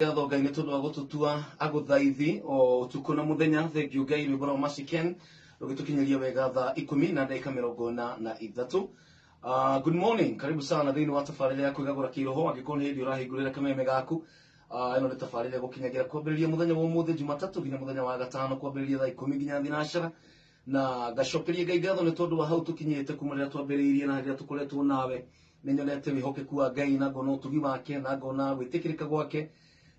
Ngatho Ngai nĩ tondũ wa gũtũtua agũthaithi o ũtukũ na mũthenya. Thank you Ngai, rwĩmbo rwa Mercy Ken rũgĩtũkinyĩria wega thaa ikũmi na ndagĩka 43. Good morning, karibu sana thĩinĩ wa tabarĩra ya kwĩgagũra kĩroho. Angĩkorwo nĩ hĩndĩ ũrahingũrĩra kameme gaku, ĩno nĩ tabarĩra ĩgũkinyagĩra kwambĩrĩria mũthenya wa ũmũthĩ Jumatatũ nginya mũthenya wa gatano kwambĩrĩria thaa 10 nginya thinacara, na ngacokeria Ngai ngatho nĩ tondũ wa hau tũkinyĩte kuma rĩrĩa twambĩrĩirie na rĩrĩa tũkoretwo nawe. Nĩ nyonete wĩhokeku wa Ngai na ngona ũtugi wake na ngona gwĩtĩkĩrĩka gwake,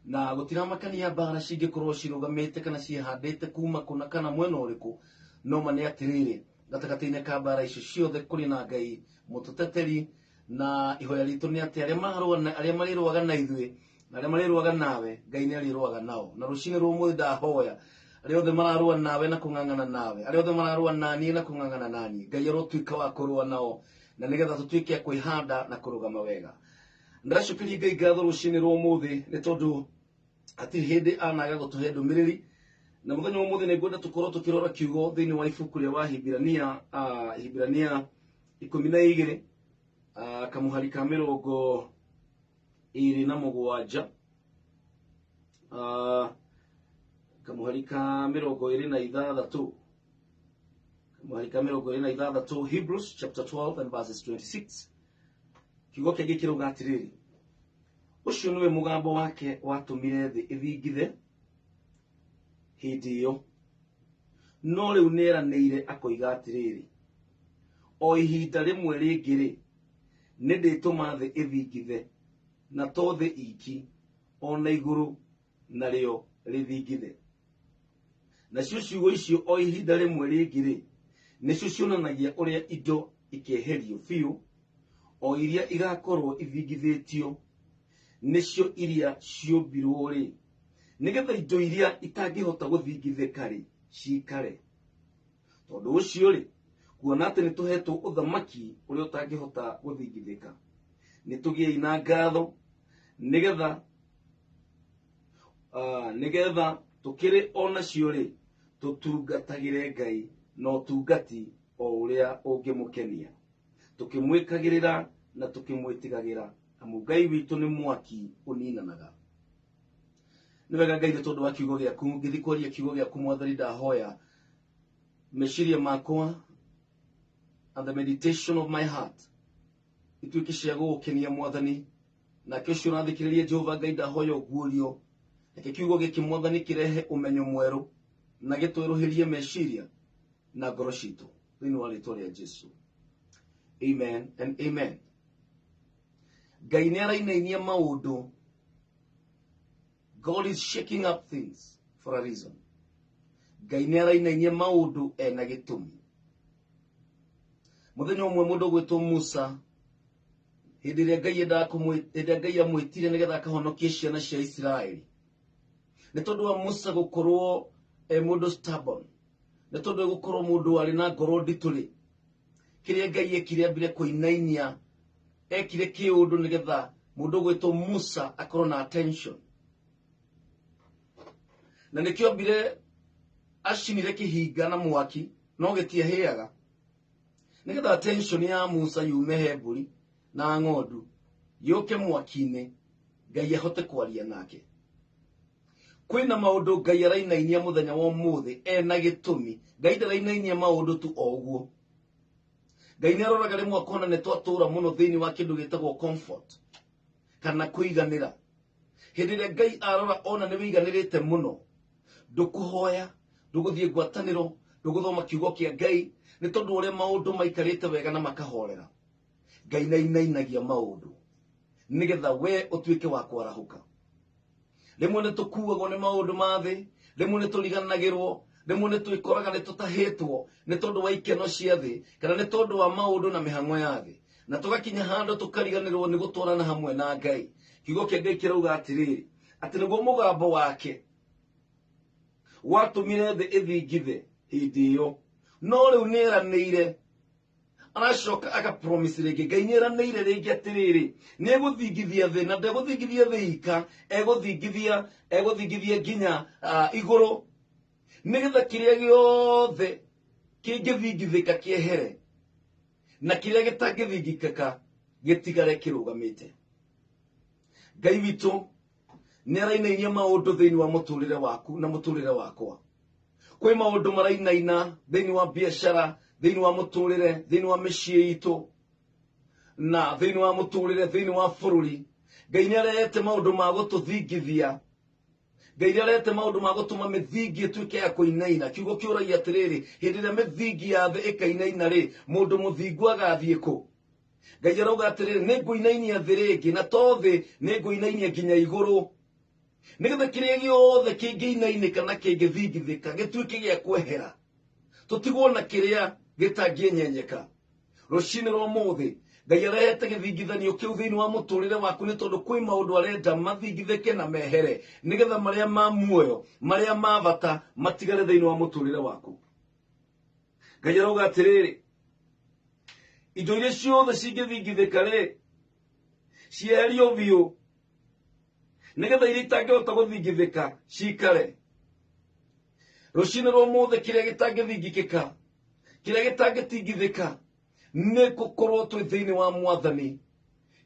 na gũtiramakania mbara cingĩkorwo cirũgamĩte kana ciĩhandĩte kuma kũna kana mwena ũrĩkũ, no ma nĩ atĩrĩrĩ, gatagatĩ-inĩ ka mbara icio ciothe kũrĩ na Ngai mũtũteteri, na ihoya ritũ nĩ atĩ arĩa mararũa na arĩa marĩrũaga na ithuĩ na arĩa marĩrũaga nawe, Ngai nĩ arĩrũaga nao. Na rũcinĩ rwa ũmũthĩ ndahoya arĩa othe mararũa nawe na kũng'ang'ana nawe, arĩa othe mararũa naniĩ na kũng'ang'ana naniĩ, Ngai arotuĩka wa kũrũa nao, na nĩgetha tũtuĩke a kwĩhanda na kũrũgama wega. Ndĩracokeria Ngai ngatho rũcinĩ rwa ũmũthĩ nĩ tondũ hatirĩ hĩndĩ anaga gũtũhe ndũmĩrĩri, na mũthenya wa ũmũthĩ nĩ ngwenda tũkorwo tũkĩrora kiugo thĩinĩ wa ibuku rĩa Wahibirania, Hibirania 12, kamũhari ka 27, kamũhari ka 26, kamũhari ka 26, Hebrews chapter 12 and verses 26. Kiugo kĩngĩ kĩrauga atĩrĩrĩ, ũcio nĩwe mũgambo wake watũmire thĩ ĩthingithe hĩndĩ ĩyo, no rĩu nĩeranĩire akoiga atĩrĩrĩ, o ihinda rĩmwe rĩngĩ-rĩ, nĩ ndĩtũma thĩ ĩthingithe, na to thĩ iki, o na igũrũ narĩo rĩthingithe. Nacio ciugo icio o ihinda rĩmwe rĩngĩ-rĩ, nĩcio cionanagia ũrĩa indo ikeherio biũ, o iria igakorwo ithingithĩtio nĩcio iria ciũmbirwo-rĩ, nĩgetha indo iria itangĩhota gũthingithĩka-rĩ, ciikare. Tondũ ũcio-rĩ, kuona atĩ nĩ tũhetwo ũthamaki ũrĩa ũtangĩhota gũthingithĩka, nĩ tũgĩei na ngatho, nĩgetha tũkĩrĩ o nacio-rĩ, tũtungatagĩre Ngai na ũtungati o ũrĩa ũngĩmũkenia, tũkĩmwĩkagĩrĩra na tũkĩmwĩtigagĩra, amu Ngai witũ nĩ mwaki ũninanaga. Nĩ wega Ngai nĩ tondũ wa kiugo gĩaku, ngĩthiĩ kwaria kiugo gĩaku Mwathani, ndahoya meciria makwa and the meditation of my heart ituĩke cia gũgũkenia Mwathani. Nake ũcio ũrathikĩrĩria Jehova Ngai, ndahoya ũguũrio, reke kiugo gĩkĩ Mwathani kĩrehe ũmenyo mwerũ na gĩtwerũhĩrie meciria na ngoro citũ, thĩinĩ wa rĩtwa rĩa Jesu, amen and amen. Ngai nĩ arainainia maũndũ. God is shaking up things for a reason. Ngai nĩ arainainia maũndũ ena gĩtũmi. Mũthenya ũmwe mũndũ ũgwĩtwo Musa, hĩndĩ ĩrĩa Ngai endaga hĩndĩ ĩrĩa Ngai amwĩtire nĩgetha akahonokie ciana cia Isiraeli, nĩ tondũ wa Musa gũkorwo e mũndũ stubborn, nĩ tondũ gũkorwo mũndũ warĩ na ngoro nditũ-rĩ, kĩrĩa Ngai ekire ambire kũinainia, ekire kĩũndũ nĩgetha mũndũ ũgwĩtwo Musa akorwo na attention, na nĩkĩo ambire acinire kĩhinga na mwaki no gĩtiahĩaga, nĩgetha attention ya Musa yume he mbũri na ng'ondu yũke mwaki-inĩ, Ngai ahote kwaria nake. Kwĩna maũndũ Ngai arainainia mũthenya wa ũmũthĩ ena gĩtũmi. Ngai ndarainainia maũndũ tu o ũguo. Ngai nĩ aroraga rĩmwe akona nĩ twatũra mũno thĩinĩ wa kĩndũ gĩtagwo comfort kana kũiganĩra. Hĩndĩ ĩrĩa Ngai arora ona nĩ wĩiganĩrĩte mũno, ndũkũhoya, ndũgũthiĩ ngwatanĩro, ndũgũthoma kiugo kĩa Ngai, nĩ tondũ ũrĩa maũndũ maikarĩte wega na makahorera. Ngai nĩ ainainagia maũndũ nĩgetha we ũtuĩke wa kwarahũka. Rĩmwe nĩ tũkuagwo nĩ maũndũ ma thĩ, rĩmwe nĩ tũriganagĩrwo, rĩmwe nĩ twĩkoraga nĩ tũtahĩtwo nĩ tondũ wa ikeno cia thĩ kana nĩ tondũ wa maũndũ na mĩhang'o ya thĩ, na tũgakinya handũ tũkariganĩrwo nĩ gũtwarana hamwe na Ngai. Kiugo kĩa Ngai kĩrauga atĩrĩrĩ, atĩ nĩguo mũgambo wake watũmire thĩ ĩthingithe hĩndĩ ĩyo, no rĩu nĩ eranĩire, aracoka aka promise rĩngĩ. Ngai nĩ eranĩire rĩngĩ atĩrĩrĩ, nĩ egũthingithia thĩ, na ndegũthingithia thĩ ika, egũthingithia nginya igũrũ, nĩgetha kĩrĩa gĩothe kĩngĩthingithĩka kĩehere na kĩrĩa gĩtangĩthingithĩka gĩtigare kĩrũgamĩte. Ngai witũ Nĩ arainainia maũndũ thĩinĩ wa mũtũrĩre waku na mũtũrĩre wakwa. Kwĩ maũndũ marainaina thĩinĩ wa biacara, thĩinĩ wa mũtũrĩre, thĩinĩ wa mĩciĩ itũ, na thĩinĩ wa mũtũrĩre, thĩinĩ wa bũrũri. Ngai nĩ arehete maũndũ ma gũtũthingithia. Ngai nĩ arehete maũndũ ma gũtũma mĩthingi ĩtuĩke ya kũinaina. Kiugo kĩũragia atĩrĩrĩ, hĩndĩ ĩrĩa mĩthingi ya thĩ ĩkainaina rĩ, mũndũ mũthingu agathiĩ kũ? Ngai arauga atĩrĩrĩ, nĩ ngũinainia thĩ rĩngĩ, na to thĩ, nĩ ngũinainia nginya igũrũ, nĩgetha kĩrĩa gĩothe kĩngĩinainĩka na kĩngĩthingithĩka gĩtuĩke gĩa kwehera, tũtigwo na kĩrĩa gĩtangĩenyenyeka. Rũcinĩ rwa ũmũthĩ Ngai arehete gĩthingithanio kĩu thĩinĩ wa mũtũrĩre waku, nĩ tondũ kwĩ maũndũ arenda mathingithĩke na mehere, nĩgetha marĩa ma muoyo, marĩa ma bata matigare thĩinĩ wa mũtũrĩre waku. Ngai arauga atĩrĩrĩ, indo iria ciothe cingĩthingithĩka rĩ, cieherio biũ, nĩgetha iria itangĩhota gũthingithĩka cikare. Rũcinĩ rwa ũmũthĩ kĩrĩa gĩtangĩthingikĩka, kĩrĩa gĩtangĩtingithĩka, nĩ gũkorwo twĩ thĩinĩ wa Mwathani.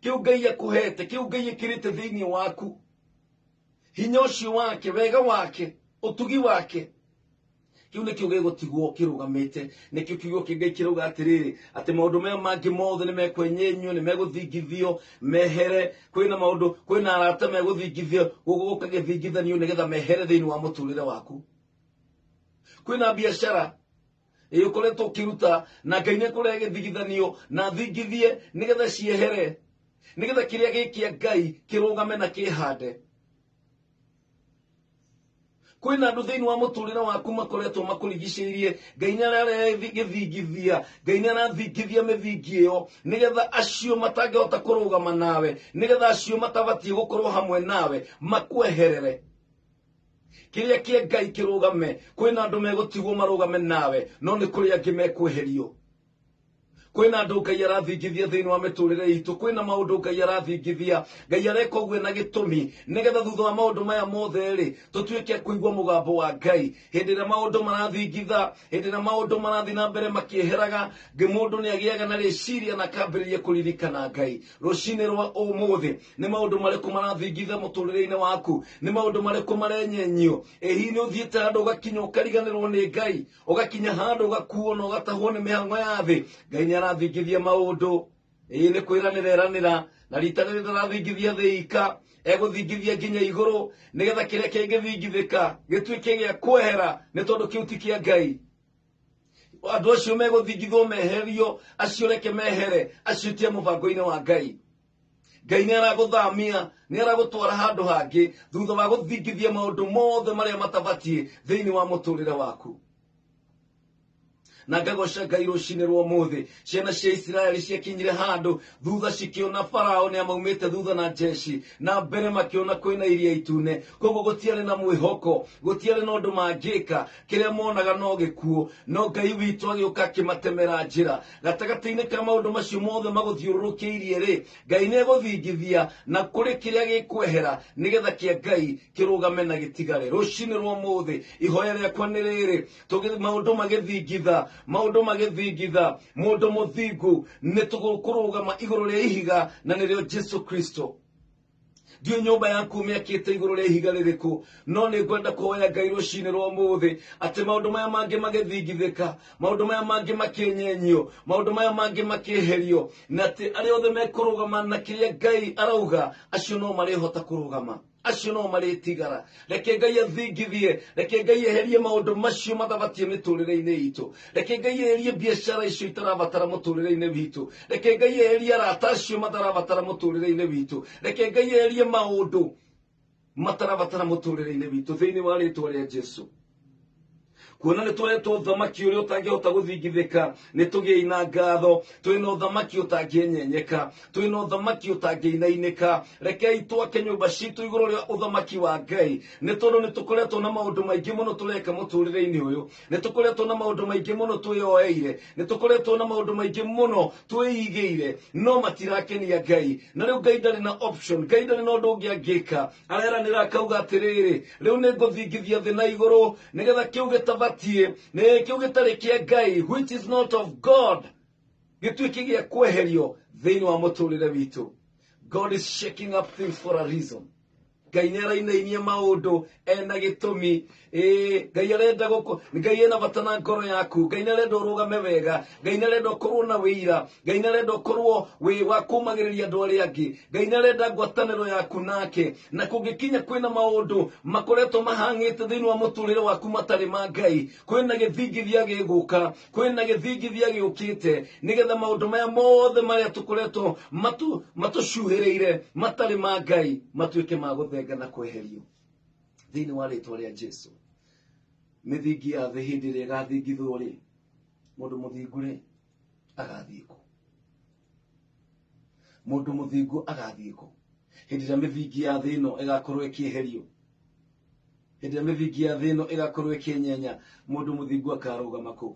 Kĩu Ngai akũhete, kĩu Ngai ĩkĩrĩte thĩinĩ waku, hinya ũcio wake, wega wake, ũtugi wake, kĩu nĩkĩo gĩgũtigwo kĩrũgamĩte. Nĩkĩo kiugo kĩa Ngai kĩrauga atĩrĩrĩ, atĩ maũndũ maya mangĩ mothe nĩ mekwenyenyio, nĩ megũthingithio mehere. Kwĩna maũndũ, kwĩna arata megũthingithio, gũgũka gĩthingithanio nĩgetha mehere thĩinĩ wa mũtũrĩre waku. Kwĩna biacara ĩ ũkoretwo ũkĩruta, na Ngai nĩ ekũrehe gĩthingithanio na thingithie nĩgetha ciehere, nĩgetha kĩrĩa gĩ kĩa Ngai kĩrũgame na kĩhande. Kwĩna andũ thĩinĩ wa mũtũrĩre waku makoretwo makũrigicĩirie, Ngai nĩ ararehe gĩthingithia, Ngai nĩ arathingithia mĩthingi ĩyo, nĩgetha acio matangĩhota kũrũgama nawe, nĩgetha acio matabatiĩ gũkorwo hamwe nawe makweherere, kĩrĩa kĩa Ngai kĩrũgame. Kwĩna andũ megũtigwo marũgame nawe, no nĩ kũrĩ angĩ mekweherio. Kwĩna andũ Ngai arathingithia thĩinĩ wa mĩtũrĩre itũ, kwĩna maũndũ Ngai arathingithia. Ngai areka ũguo na gĩtũmi, nĩgetha thutha wa maũndũ maya mothe rĩ, tũtuĩke kũigua mũgambo wa Ngai. Hĩndĩ ĩrĩa maũndũ marathingitha, hĩndĩ ĩrĩa maũndũ marathiĩ na mbere makĩeheraga, mũndũ nĩ agĩaga na rĩciria na akambĩrĩria kũririkana Ngai. Rũcinĩ rwa ũmũthĩ, nĩ maũndũ marĩkũ marathingitha mũtũrĩre-inĩ waku? Nĩ maũndũ marĩkũ marenyenyio? Ĩ hihi nĩ ũthiĩte handũ ũgakinya ũkariganĩrwo nĩ Ngai, ũgakinya handũ ũgakuo na ũgatahwo nĩ mĩhang'o ya thĩ? Ngai nĩ arathingithia maũndũ. Ĩĩ nĩ kwĩranĩra eranĩra, na rita rĩrĩ ndarathingithia thĩ ika, egũthingithia nginya igũrũ, nĩgetha kĩrĩa kĩngĩthingithĩka gĩtuĩke gĩa kwehera, nĩ tondũ kĩu ti kĩa Ngai. Andũ acio megũthingithwo meherio, acio reke mehere, acio ti a mũbango-inĩ wa Ngai. Ngai nĩ aragũthamia, nĩ aragũtwara handũ hangĩ thutha wa gũthingithia maũndũ mothe marĩa matabatiĩ thĩinĩ wa mũtũrĩre waku. Na ngagoca Ngai rũcinĩ rwa ũmũthĩ. Ciana cia Isiraeli ciakinyire handũ thutha cikĩona Farao nĩ amaumĩte thutha na njeci, na mbere makĩona kwĩna iria itune, koguo gũtiarĩ na mwĩhoko, gũtiarĩ na ũndũ mangĩka, kĩrĩa monaga no gĩkuũ. No Ngai witũ agĩũka akĩmatemera njĩra gatagatĩ-inĩ ka maũndũ macio mothe magũthiũrũrũkĩirie rĩ, Ngai nĩ egũthingithia na kũrĩ kĩrĩa gĩkwehera, nĩgetha kĩa Ngai kĩrũgame na gĩtigare. Rũcinĩ rwa ũmũthĩ ihoya rĩakwa nĩ rĩrĩ, maũndũ magĩthingitha, maũndũ magĩthingitha, mũndũ mũthingu nĩ tũkũrũgama igũrũ rĩa ihiga, na nĩrĩo Jesu Kristo. Ndiũĩ nyũmba yaku ũmĩakĩte igũrũ rĩa ihiga rĩrĩkũ, no nĩ ngwenda kũhoya Ngai rũcinĩ rwa ũmũthĩ atĩ maũndũ maya mangĩ magĩthingithĩka, maũndũ maya mangĩ makĩnyenyio, maũndũ maya mangĩ makĩeherio, na atĩ arĩa othe mekũrũgama na kĩrĩa Ngai arauga, acio no marĩhota kũrũgama, acio no marĩtigara. Reke Ngai athingithie, reke Ngai eherie maũndũ macio matabatiĩ mĩtũrĩre-inĩ itũ, reke Ngai eherie biacara icio itarabatara mũtũrĩre-inĩ witũ, reke Ngai eherie arata acio matarabatara mũtũrĩre-inĩ witũ, reke Ngai eherie maũndũ matarabatara mũtũrĩre-inĩ witũ thĩinĩ wa rĩtwa rĩa Jesu. Kuona nĩ tũhetwo ũthamaki ũrĩa ũtangĩhota gũthingithĩka, nĩ tũgĩei na ngatho. Twĩna ũthamaki ũtangĩenyenyeka, twĩna ũthamaki ũtangĩinainĩka. Rekei twake nyũmba citũ igũrũ rĩa ũthamaki wa Ngai, nĩ tondũ nĩ tũkoretwo na maũndũ maingĩ mũno tũreka mũtũrĩre-inĩ ũyũ, nĩ tũkoretwo na maũndũ maingĩ mũno twĩyoeire, nĩ tũkoretwo na maũndũ maingĩ mũno twĩigĩire, no matirakenia Ngai. Na rĩu Ngai ndarĩ na option, Ngai ndarĩ na ũndũ ũngĩ angĩka. Areranĩra akauga atĩrĩrĩ, rĩu nĩ ngũthingithia thĩ na igũrũ, nĩgetha kĩu gĩtabatiĩ, nĩ kĩu gĩtarĩ kĩa Ngai, which is not of God, gĩtuĩke gĩa kweherio thĩinĩ wa mũtũrĩre witũ. God is shaking up things for a reason. Ngai nĩ arainainia maũndũ ena gĩtũmi. Ĩĩ, Ngai arenda gũkũ, Ngai ena bata na ngoro yaku. Ngai nĩ arenda ũrũgame wega. Ngai nĩ arenda ũkorwo na wĩira. Ngai nĩ arenda ũkorwo wĩ wa kũmagĩrĩria andũ arĩa angĩ. Ngai nĩ arenda ngwatanĩro yaku nake. Na kũngĩkinya kwĩna maũndũ makoretwo mahang'ĩte thĩinĩ wa mũtũrĩre waku matarĩ ma Ngai, kwĩna gĩthingithia gĩgũka, kwĩna gĩthingithia gĩũkĩte, nĩgetha maũndũ maya mothe marĩa tũkoretwo matũcuhĩrĩire matarĩ ma Ngai matuĩke ma gũthenga na kweherio thĩinĩ wa rĩtwa rĩa Jesu. Mĩthingi ya thĩ hĩndĩ ĩrĩa ĩgathingithwo rĩ, mũndũ mũthingu rĩ agathiĩ kũ? Mũndũ mũthingu agathiĩ kũ hĩndĩ ĩrĩa mĩthingi ya thĩ ĩno ĩgakorwo ĩkĩeherio? Hĩndĩ ĩrĩa mĩthingi ya thĩ ĩno ĩgakorwo ĩkĩenyenya, mũndũ mũthingu akarũgama kũ?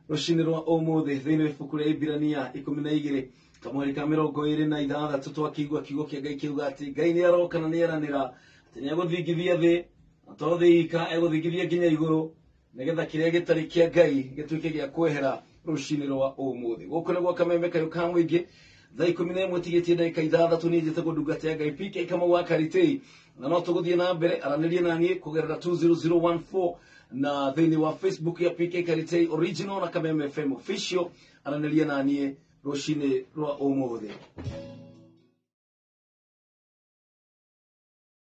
Rũcinĩ rwa ũmũthĩ thĩinĩ wa ibuku rĩa Ibrania 12 kamweri ka 26, twakĩigua kiugo kĩa Ngai kiuga atĩ Ngai nĩ aroka na nĩ eranĩra atĩ nĩ egũthingithia thĩ, na to thĩ ika, egũthingithia nginya igũrũ, nĩgetha kĩrĩa gĩtarĩ kĩa Ngai gĩtuĩke gĩa kwehera rũcinĩ rwa ũmũthĩ. Gũkũ nĩ gwa Kameme Kayũ ka Mũingĩ, thaa 11 tigĩtie ndagĩka 6. Niĩ njĩtagwo ndungata ya Ngai PK Kamau wa Karitei, na no tũgũthiĩ na mbere aranĩrie na niĩ kũgerera 20014 na thĩinĩ wa Facebook ya PK Karitei Original na Kameme FM Official. Aranĩria na niĩ rũcinĩ rwa ũmũthĩ.